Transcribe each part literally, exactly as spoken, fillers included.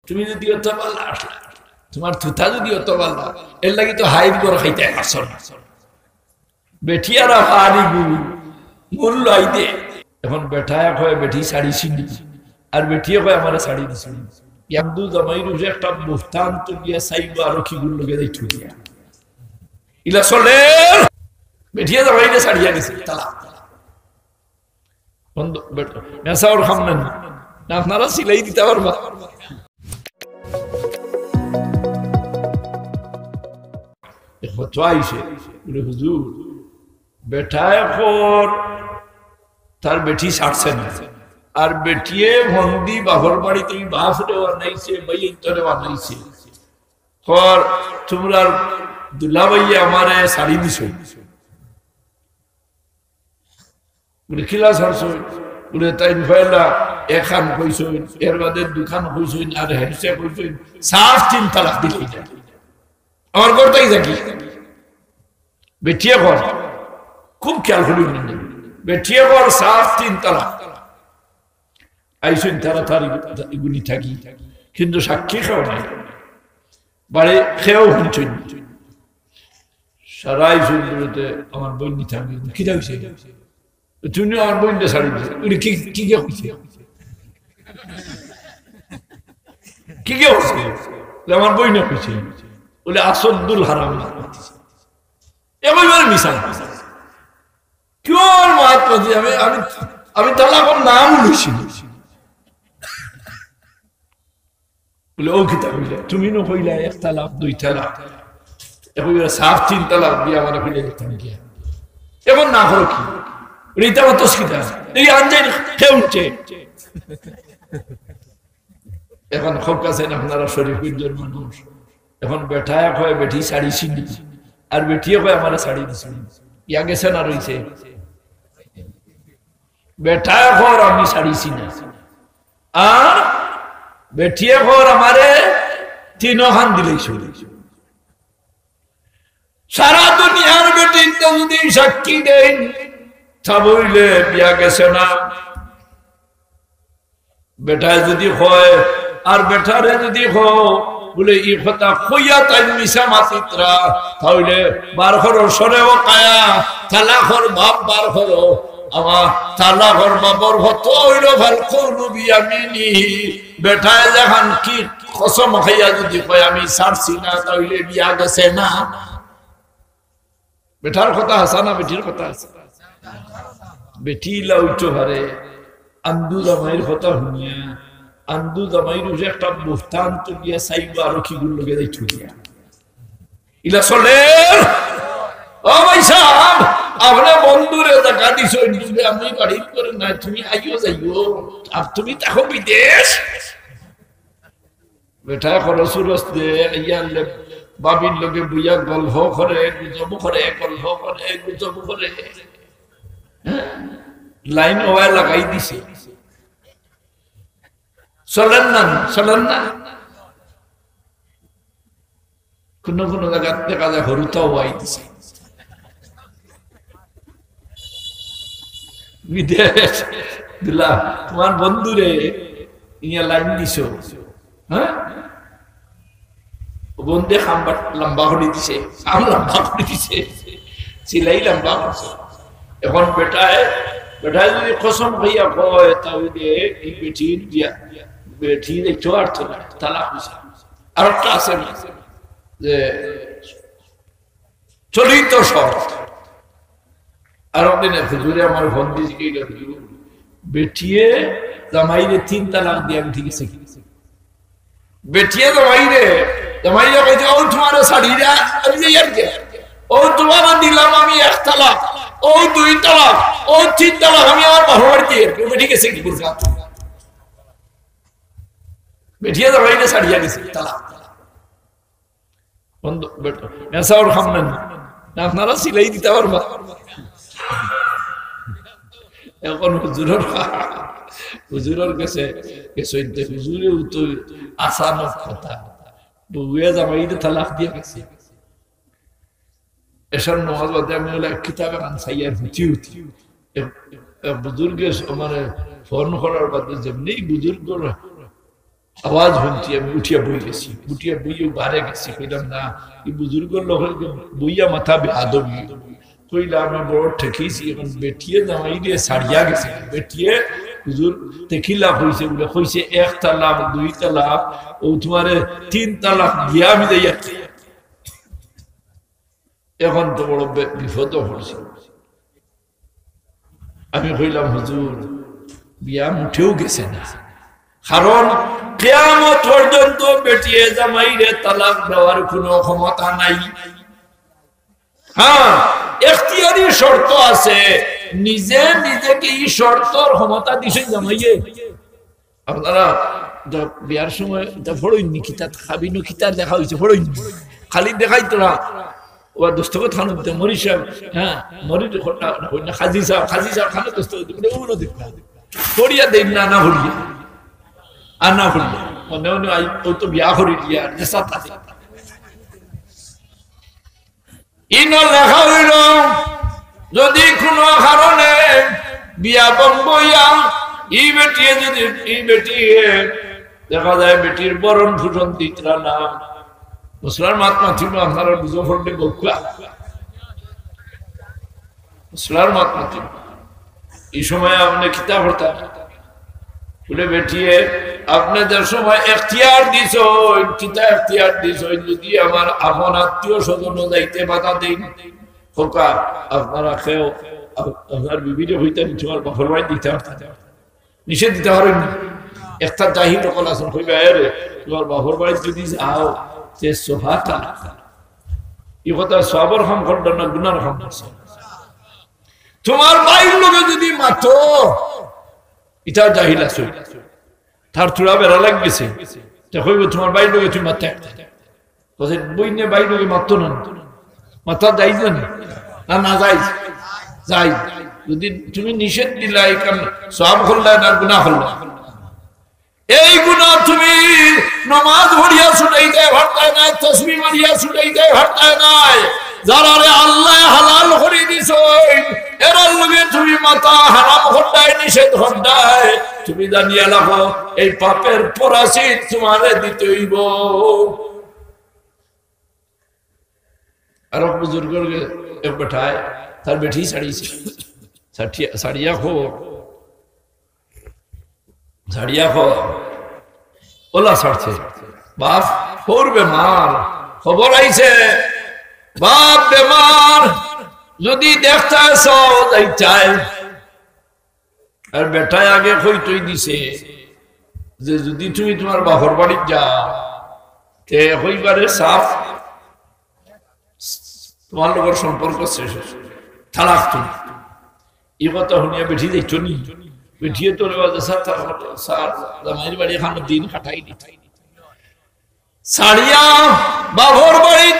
তুমি যদি অত ভালা, তুমার থুতা যদি অত ভালা, এর লাগি তো হাইর ঘর খাইতায় পারছো না। বেটিয়ে আর পারি গু, মূল লই দে। এখন বেটায় কয় বেটি ছাড়িছি নি, আর বেটিয়ে কয় আমারে ছাড়ি দিছে নি। ইয়ান্দু জামাইর উপরে একটা বুহতান তুলিয়া চাইবো আরো কি গুণ লগে যাই ঠুকিয়া। ইলা চলে, বেটিয়ে জামাইরে ছাড়িয়া গেছে, তালাক। বন্ধ, বেটা, মেসাওর সামনে না। না, আপনারা সিলাই দিতা পারবা। এক ফতোয়া আইছে, বলে, "হুজুর, বেটায় কর তার বেটি ছাড়ছে না, আর বেটিয়ে ফন্দি বাপর বাড়ি তুমি বাপরে বানাইছে, ভাই তোরে বানাইছে, কর তুমরার দুলাভাইয়ে আমারে ছাড়ি দিছে।" বলে, "কিলা ছাড়ছইন?" বলে, "তাইন পয়লা এখান কইছইন, এর বাদে দুখান কইছইন, আর হেনসে কইছইন, সাফ তিন তালাক দিলে এটা। আমার ঘর তাই থাকি।" বেটিয়ে কর, খুব খেয়াল করি হুনইন। বেটিয়ে কর সাফ তিন তালাক। আইছইন তাড়াতাড়ি, ইগুনি থাকি, কিন্তু সাক্ষী কেউ নাই, বাড়ি কেউ হুনছইন। সারাই চলতে আমার বইন নিতে আমি, "কিতা অইছে?" "তুমি আমার বইনরে ছাড়ি দিছো।" বলে, "কি, কি, কি অইছে? কি, কি অইছে?" বলে, "আমার বইনে কইছে।" বলে, "আসদ্দুল হারাম মাত মাতিছে।" একেবারে মিছা। কিওর মাত মাতি? আমি, আমি, আমি তালাকর নাম লইছি না। বলে, "ও কিতা কইলা? তুমি নু কইলা এক তালাক, দুই তালাক। এখন এরা সাফ তিন তালাক দিয়া আমারে ফিরে দিতাম গিয়া। এখন না করো কি?" বলে, "ইতা মাতস কিতা? এই আনজাই কে উঠছে?" এখন খুব কাছে না, আপনারা শরীফ উজ্জ্বল মানুষ। এখন বেটায় কয় বেটি ছাড়িছি নি, আর বেটিয়ে কয় আমারে ছাড়ি দিছে নি। ইয়া গেছে না রইছে? বেটায় কর আমি ছাড়িছি না, আর বেটিয়ে কর আমারে তিনখান দিলেই চলে। সারা দুনিয়ার বেটিন্তে যদি সাক্ষী দেইন, তা বইলে বিয়া গেছে না। বেটায় যদি কয়, আর বেটারে যদি কও, বলে, "ই কথা কইয়া তাইন মিছা মাতিত্রা", তাইলে বার করো, সরেও কায়া, তালাকর বাপ বার করো। আমার তালাকর বাপর হত অইলো, "ফাল কওলু বিয়ামিনিহি।" বেটায় যেখান কি কসম খাইয়া যদি কয়, "আমি ছাড়ছি না", তাইলে বিয়া গেছে না। বেটার কথা হাছা না, বেটির কথা হাছা? বেটি ইলা অইতো পারে, আন্দু জামাইর কথা হুনিয়া, আন্দু জামাইর উপরে একটা বুহতান তুলিয়া চাইবো আরো কি গুণ লগে যাই ঠুকিয়া। ইলা চলে। ও ভাই সাহেব, আপনে বন্ধুরে জাগা দিছইন, যদি আমি বাড়িত করে না, তুমি আইও যাইও, আর তুমি থাকো বিদেশ। বেটায় খরচ উরস দে, আইয়া আনলে ভাবির লগে বইয়া গল্প করে, গুজব করে, গল্প করে, গুজব করে। হ্যাঁ? লাইন ওয়াই লাগাই দিছে। চলের না, চলের না। কুনু কুনু জাগাত দেখা যায় হুরুতাও ওয়াই দিছে। বিদেশ দিলা, তুমার বন্ধুরে ইয়া লাইন দিছো, হ্যাঁ? ও বন্ধে খাম বাট-, লম্বা করি দিছে, খাম লম্বা করি দিছে, সিলাই লম্বা করছে। এখন বেটায়, বেটায় যদি কসম খাইয়া কয়, তাইলে এই বেটির বিয়া, বেটির একটু অর্থ নাই, তালাক অইছে। আর একটা আছে না, যে চলিত শর্ত। আর একদিন এক হুজুরে আমার ফোন দিছে, কি হুজুর, বেটিয়ে জামাইরে তিন তালাক দিয়া আমি ঠিক আছে কি? বেটিয়ে জামাইরে, জামাইরে কইছে, "ও তুমারে ছাড়ি না, আমি যাই আর কি। ও তুমারে দিলাম আমি এক তালাক, ও দুই তালাক, ও তিন তালাক, আমি আমার বাপর বাড়িত যাই আর কি।" বেটি গেছে কি বুঝা? বেটিয়ে জামাইরে ছাড়িয়া গেছে, তালাক। বন্ধ, বেটা, মেসাওর সামনে না। না, আপনারা সিলাই দিতা পারবা। এখন হুজুরর, হুজুরর গেছে, গেছে ইনতে হুজুরেও তো আসান কথা। বউয়ে জামাইরে তালাক দিয়া গেছে। এশার নামাজ বাদে আমি অইলে এক কিতাব এখান চাইয়ার হুতি হুতি। এক, এক বুজুর্গে আমারে ফোন করার বাদে যেমনি বুজুর্গর আওয়াজ হুনছি, আমি উঠিয়া বই গেছি, উঠিয়া বইয়া বারে গেছি, কইলাম, "না, ই বুজুর্গর লগে বইয়া মাতা বেয়াদবি।" কইলা, "আমি বড় ঠেকিছি, এখন বেটিয়ে জামাইরে ছাড়িয়া গেছে, বেটিয়ে হুজুর তে খিলাফ অইছে বুলে কইছে এক তালাক, দুই তালাক, ও তুমারে তিন তালাক দিয়া আমি যাইয়া।" এখন তো বড় বে-, বিপদো পড়ছি। আমি কইলাম, "হুজুর, বিয়া মুঠেও গেছে না, কারণ কিয়ামত পর্যন্ত বেটিয়ে জামাইরে তালাক দেওয়ার কোনো ক্ষমতা নাই।" হ্যাঁ, এখতিয়ারি শর্ত আছে, নিজে নিজেকে ই শর্তর ক্ষমতা দিছে জামাইয়ে। আপনারা তো বিয়ার সময় তো পড়ইননি, কিতা খাবিনো কিতা দেখা অইছে, পড়ইননি। খালি দেখাই তোরা, ও দস্তখত খানো দিতে, মরি সাহেব, হ্যাঁ, মরি, না, না, কাজী সাহেব, কাজী সাহেব খানো দস্তখত দিতে, ওগুলো দিতে। পড়িয়া দেই না, না পড়িয়া। আর না পড়িয়া। মনে মনে আই, ও তো বিয়া করি দিয়া, যে সাথে। ইনো লেখা অইল, যদি কোনো কারণে বিয়া ভঙ্গ অইয়া, ই বেটিয়ে যদি, ই বেটিয়ে দেখা যায় বেটির ভরণ পোষণ দিতরা না, মশলার মাত মাতিব, আপনারা বুঝো পড়লে বকুয়া। মশলার মাত মাতিব। ই সময় আপনে কিতা করতা? বুলে, "বেটিয়ে, আপনে যে সময় এখতিয়ার দিছইন, কিতা এখতিয়ার দিছইন, যদি আমার আপন আত্মীয় স্বজন যাইতে বাধা দেইন, খোকা, আপনারা কেউ আপ-, আপনার বিবিরে কইতা নি, তুমার বাপর বাড়ি দিতা পারতা না।" নিষেধ দিতা পারইন না। একটা জাহিল অকল আছইন, কইবা, "এ রে, তুমার বাপর বাড়ি যদি যাও, তে সোফা তালাক।" ই কথা সওয়াবর কাম করলা না, গুনার কাম করলা? তুমার ভাইর লগে যদি মাতো, ইটা জাহিল আছে, তার থুড়া বেড়া লাগি গেছে, তে কইব, "তুমার ভাইর লগে তুমি মাততে।" বলছে, "বইনে ভাইর লগে মাততো না, মাতা জায়েজ না নি? না, না জায়েজ, জায়েজ।" যদি তুমি নিষেধ দিলা, এই কাম সওয়াব করলা না গুনা করলা? এই গুনা তুমি নমাজ পড়িয়া ছুটাইতে পারতায় নায়, তসবি মারিয়া ছুটাইতে পারতায় নায়। যারারে আল্লায় হালাল করি দিছইন, এরার লগে তুমি মাতা হারাম করতায়, নিষেধ করতায়। তুমি জানিয়া রাখো, এই পাপের প্রায়শ্চিত তুমারে দিতে অইব। আর এক বুজুর্গর এক বেটায় তার বেটি ছাড়িছে, ছাড়িয়া, ছাড়িয়া খো, ছাড়িয়া খো, ওলা ছাড়ছে। বাপ হউর বেমার, খবর আইছে, বাপ বেমার, যদি দেখতায় চাও, যাইতায়। আর বেটায় আগে কইতই দিছে যে যদি তুমি তুমার বাপর বাড়িত যাও, তে কইবারে সাফ, তুমার লগর সম্পর্ক শেষ, তালাক তুমি। ই কথা হুনিয়া বেটি যাইতো নি? বেটিয়ে তো রেওয়াজে সার, সার, জামাইর বাড়ি এখানো দিন কাটাই দিত। ছাড়িয়া বাপর বাড়িত,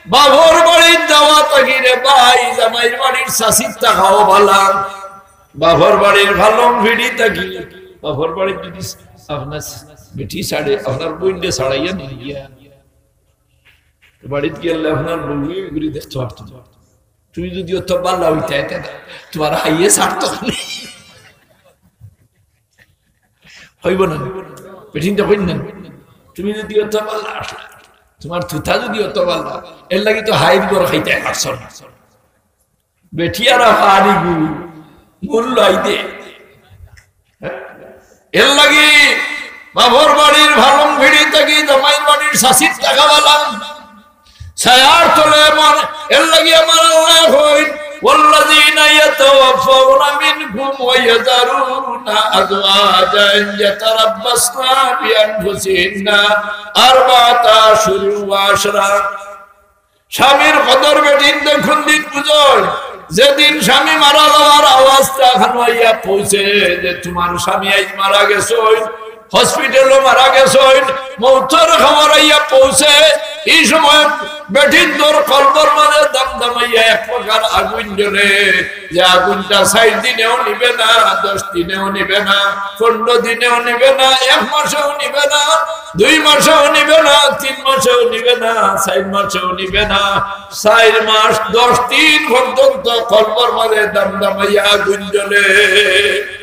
বাপর বাড়িত যাওয়া থাকি রে ভাই, জামাইর বাড়ির চাচিত থাকাও ভালা। বাপর বাড়ির ফালং ফিড়ি থাকি, বাপর বাড়িত যদি আপনার বেটি ছাড়ে, আপনার বইনরে ছাড়াইয়া নিয়া গিয়া, তো বাড়িত গেলে আপনার বউয়ে ঘুরি দেখতে পারতো না। তুমি যদি অত ভালা অইতায়, তে তুমার হাইয়ে ছাড়তো না। অইব না? বেটিন্তে কইন না? তুমি যদি অত ভালা, তুমার তুতা যদি অত ভালা, এর লাগি তো হাইর ঘর খাইতায় পারছো না। বেটি আর হারি গু, মূল লাই দে। এর লাগি বাপর বাড়ির ফালং ফিড়ি থাকি জামাইর বাড়ির চাচিত থাকা ভালা। ছায়ার তলে মন, এর লাগি আমার আল্লায় কইন, "والذين يتوفون منكم ويذرون أزواجا يتربصن بأنفسهن أربعة أشهر وعشرا।" স্বামীর কদর বেটিন্তে কুনদিন বুঝইন, যেদিন স্বামী মারা যাওয়ার আওয়াজটা খানো আইয়া পৌঁছে যে তুমার স্বামী আইজ মারা গেছইন, হসপিটালো মারা গেছইন, মউতর খবর আইয়া পৌঁছে, ই সময় বেটিন্তর কলবর মাঝে দমদমাইয়া এক প্রকার আগুন জ্বলে, যে আগুনটা চাইর দিনেও নিবে না, দশ দিনেও নিবে না, পনরো দিনেও নিবে না, এক মাসেও নিবে না, দুই মাসেও নিবে না, তিন মাসেও নিবে না, চাইর মাসেও নিবে না। চাইর মাস দশ দিন পর্যন্ত কলবর মাঝে দমদমাইয়া আগুন জ্বলে।